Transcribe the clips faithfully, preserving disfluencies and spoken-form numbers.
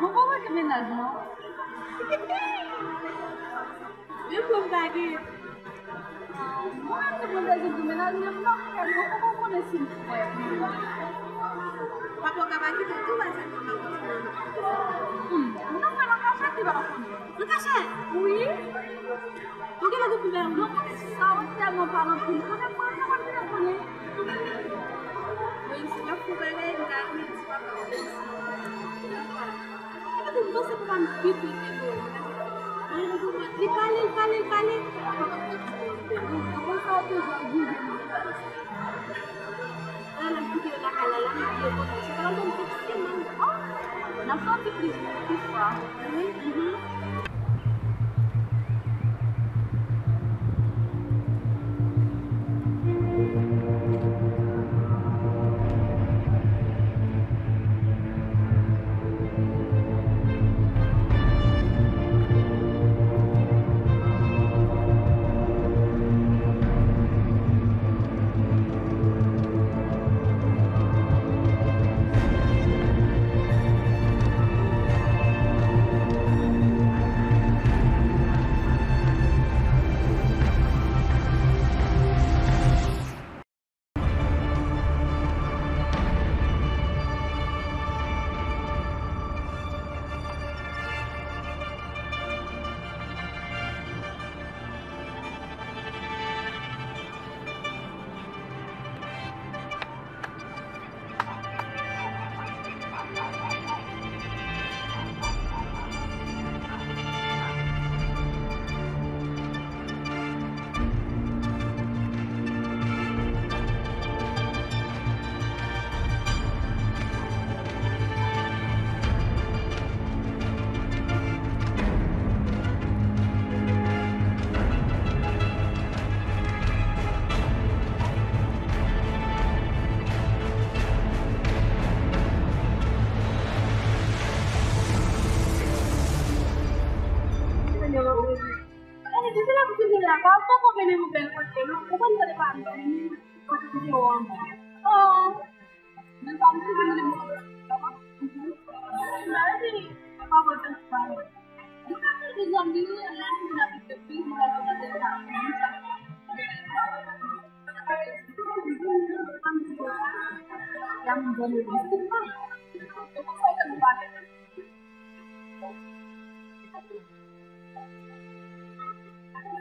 Mwen pa manke mennaj, non. Men pou m pa gen. Mwen menm, si mwen bezwen gen mennaj, men mwen pa konnen si m prè. Papa w ka pa kite w tou, pase mwen pa konnen. Hmm, nou fè nan kachèt, li pa konnen. Nan kachèt? Wi. Ou gen lè gen pwoblèm? Non, konnen si sa, ou tèlman pale anpil. Konnen mwen, sa mwen te konnen. Wi, si m ap fè bagay, m ka ri, si papa w. Li pale, li pale, li pale. N ap soti plis, plis fwa. Wi.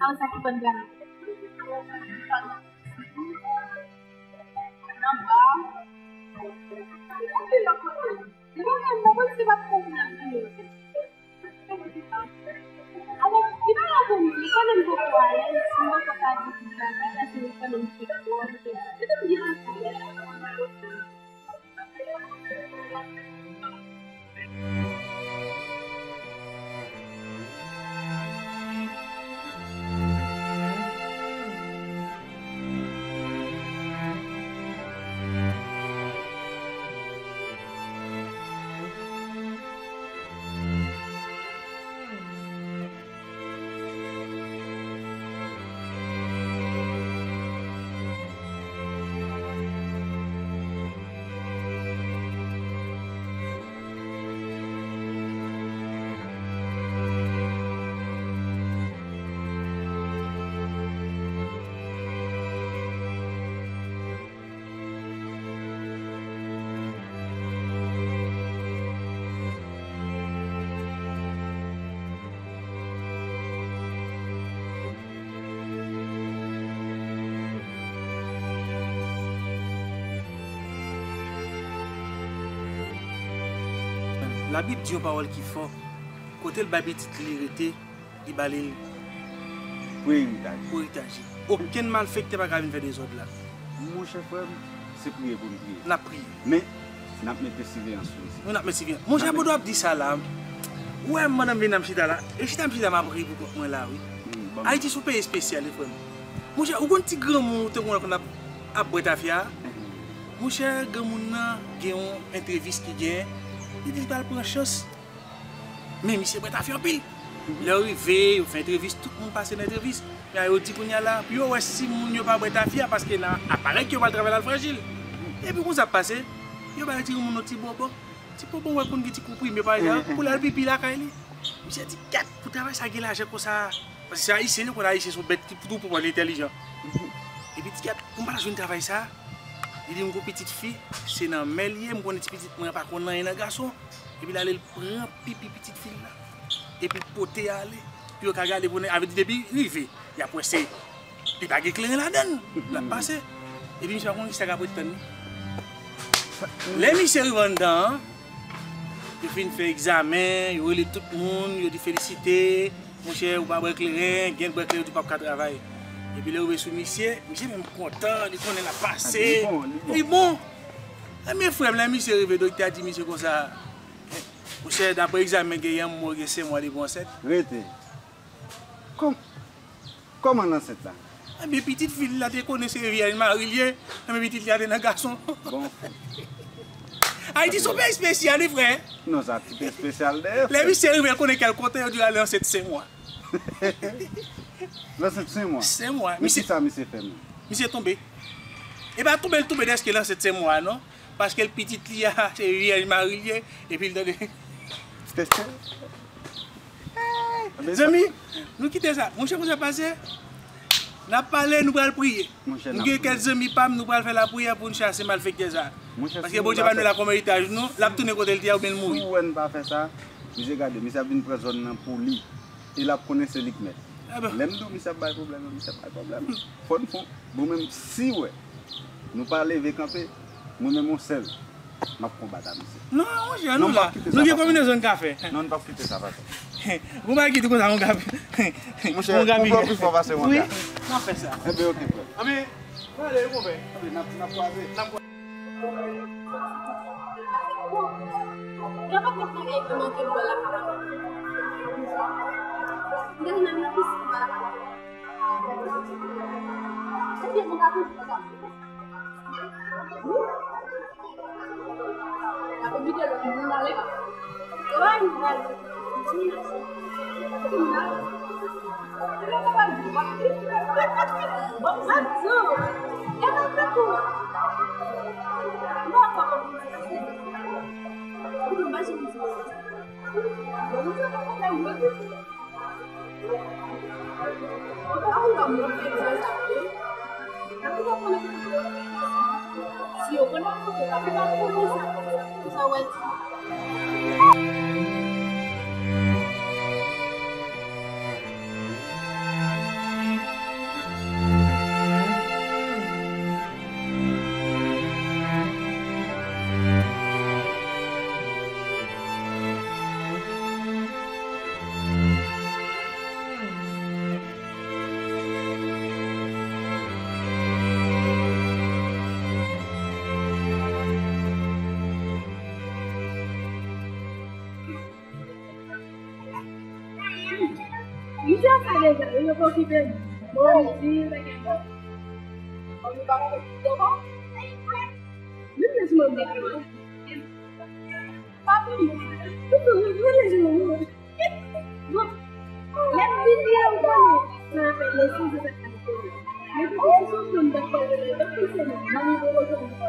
An sa ki konn gade. Anba. Anpil lòt kote. Li pa menm, mwen menm se pa t konprann li. Alò, li pa la pou mwen, li konnen m poko alèz, si mwen poko ka di tout bagay, paske li konnen m fèk twò. Li te byen anpil. Labib di yon pawòl ki fò. Kote l bay pitit li rete, li ba li l pou eritaj. Pou eritaj li. Okenn malfektè pa ka vin fè dezòd la. Monchè frè m, se priye pou n priye. N ap priye. Men, n ap mete siveyans sou li. Wi, n ap mete siveyans. Monchè, pandan w ap di sa la, ou wè m pandan m vin la m chita la. E chita m chita m ap ri pou kont mwen la, wi. Ayiti se yon peyi espesyal, wi, frè m. Monchè, ou konn ti granmoun ou te konn wè konn ap, ap bwè tafya a? Monchè, granmoun nan gen yon antrevis ki genyen. Li di l pral pran chans. Men misye bwè tafya anpil. Lè yo rive, yo fè antrevis, tout moun pase nan antrevis. Men yo di kounye a la, pou yo wè si moun yo pa bwè tafya, paske nan aparèy ke yo pral travay la, l frajil. Epi konsa ap pase, yo ba ti moun yon ti bòbò. Ti popo wè konn gen ti konprime pa egzanp pou l al pipi lakay li. Misye di, "Kèt, pou travay sa gen lajan konsa." Paske se Ayisyen, nou konn Ayisyen se yon bèt ki tou pou li entèlijan. Epi di, "Kèt, pou m pa ta jwenn travay sa." Li di, "M gon pitit fi, se nan men l ye, m konnen ti pitit mwen an pa konn anyen nan gason." Epi l ale l pran pipi pitit fi l la. Epi l pote ale. Pou yo ka gade pou avè di depi rive, y ap wè se li pa gen kleren ladan l. L ap pase. Epi misye pa konn kisa k ap ret tann li. Lè misye rive anndan an, yo fin fè egzamen, yo rele tout moun, yo di felisite, monchè, ou pa bwè kleren, gen bwè kleren, ou di w p ap ka travay. Epi lè yo rive sou misye, misye menm kontan, li konnen l ap pase. Li bon, li bon. Li bon. Ebyen, frè m, lè misye rive, doktè a di misye konsa, monchè, daprè egzamen genyen an, m wè w gen senk mwa depi w ansent. Rete. Kòm, kòman l ansent la? Ebyen, pitit fi l la te konnen se Vyèj Mari l ye, ebyen, pitit li a te nan gason. Bon. Ayiti se yon peyi espesyal, wi, frè. Non, sa ti pe espesyal dèyè. Lè misye rive, l konnen kè l kontan, yo di l ale ansent senk mwa. L ansent senk mwa? Senk mwa. Men kisa misye fè menm? Misye tonbe. E pa tonbe, l tonbe dèske l ansent senk mwa, non. Paske l pitit li a, se Vyèj Mari l ye, epi l tande. Zanmi, nou kite sa. Monchè, konsa pase. N ap pale, nou pral priye. M gen kèk zanmi pa m, nou pral fè lapriyè pou n chase malfektè sa. Paske Bondye ba nou la kòm eritaj nou, l ap tounen kote l te ye oubyen l mouri. Si w wè n pa fè sa, misye gade, misye ap vin pran zòn nan pou li. E l ap konnen se li k mèt. Lè m di w misye ap bay pwoblèm, misye ap bay pwoblèm. Fò n fon. Bon, menm si w wè nou pa leve kanpe, mwen menm yon sèl, m ap konbat a misye. Non, monchè, nou la. Nou gen konbinezon n ka fè. Non, n p ap kite sa pase. Bon, bagay ki di konsa, yon gabi. Monchè, yon gabi. Ou pran pi fò pase yon gabi. Wi, n ap fè sa. Enben, oke, frè. Anben, n ale, konpè. Anben, n ap, n ap kwaze. N ap kwaze. Misye ap fè deja, li poko kite m. Bon, li pa gen bon. Bon, li pa gen bon. Menm lè si mwen gen bon. Pa pou mwen. Pou mwen, mwen lè si mwen. Bon, lè m vin di a ou konnen. Sa fè leson se sa k ap fè. Men pou se sou fon m t ap pale la, e pa pou se mwen. Mwen mwen poko jwenn.